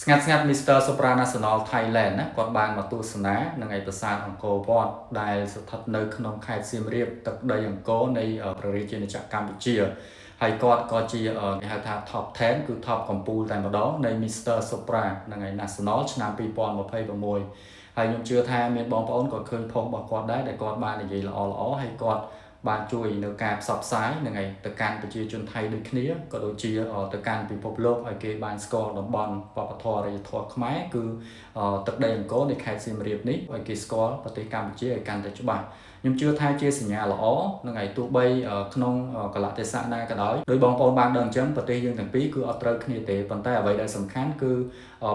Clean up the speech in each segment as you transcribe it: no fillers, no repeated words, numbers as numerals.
ស្ងាត់ស្ងាត់ Mr. Supranational Thailand ណាគាត់បានមកទស្សនានឹងឯប្រាសាទអង្គរវត្តដែលស្ថិតនៅក្នុងខេត្តសៀមរាបទឹកដីអង្គរនៃព្រះរាជាណាចក្រកម្ពុជាហើយគាត់ក៏ជាគេហៅថា top 10គឺ top កំពូលតែម្ដងនៃ Mr. Supra នឹងឯ National ឆ្នាំ2026ហើយខ្ញុំជឿថាមានបងប្អូនក៏ឃើញផុសរបស់គាត់ដែរដែលគាត់បាននិយាយល្អៗហើយគាត់បានជួយនៅការផ្សព្វផ្សាយនឹងឯងទៅកាន់ប្រជាជនថៃដូចគ្នាក៏ដូចជាទៅកាន់ពិភពលោកឲ្យគេបានស្គាល់តំបន់វប្បធម៌អរិយធម៌ខ្មែរគឺទឹកដីអង្គរនៃខេត្តសៀមរាបនេះឲ្យគេស្គាល់ប្រទេសកម្ពុជាឲ្យកាន់តែច្បាស់ខ្ញុំជឿថាជាសញ្ញាល្អនឹងឯងទោះបីក្នុងកលៈទេសៈណាក៏ដោយដោយបងប្អូនបានដឹងអញ្ចឹងប្រទេសយើងទាំងពីរគឺអត់ត្រូវគ្នាទេប៉ុន្តែអ្វីដែលសំខាន់គឺ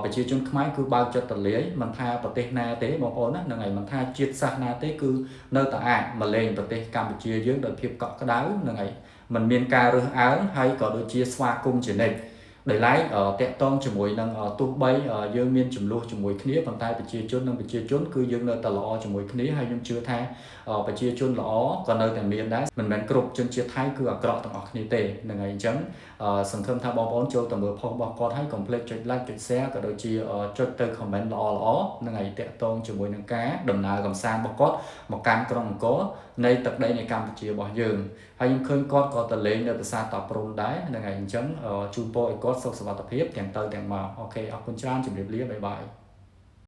ប្រជាជនខ្មែរគឺបើកចិត្តទូលាយមិនថាប្រទេសណាទេបងប្អូនណានឹងឯងមិនថាជាតិសាសន៍ណាទេគឺនៅតែអាចមកលេងប្រទេសកម្ពុជាយើងដោយភាពកក់ក្ដៅនឹងឯងមិនមានការរើសអើងហើយក៏ដូចជាស្វាគមន៍ជានិច្ចដោយឡែកតាក់ទងជាមួយនឹងទោះបីយើងមានចំនួនជាមួយគ្នាប៉ុន្តែប្រជាជននិងប្រជាជនគឺយើងនៅតែល្អជាមួយគ្នាហើយខ្ញុំជឿថាប្រជាជនល្អក៏នៅតែមានដែរមិនមែនគ្រប់ជនជាតិថៃគឺអាក្រក់ទាំងអស់គ្នាទេហ្នឹងហើយអញ្ចឹងសង្ឃឹមថាបងប្អូនចូលទៅមើលផុសរបស់គាត់ហើយកុំភ្លេចចុច like ចុច share ក៏ដូចជាចុចទៅ comment ល្អល្អហ្នឹងហើយតាក់ទងជាមួយនឹងការដំណើរកម្សាន្តរបស់គាត់មកកាន់ក្រុងអង្គរនៃទឹកដីនៃកម្ពុជារបស់យើងហើយខ្ញុំឃើញគាត់ក៏ទៅលេងនៅប្រាសាទតាព្រហ្មដែរហ្នឹងហើយអញ្ចឹងជូនពរឲ្យគាត់សុខសុវត្ថិភាពទាំងទៅទាំងមក OK អរគុណច្រើនជម្រាបលា bye bye.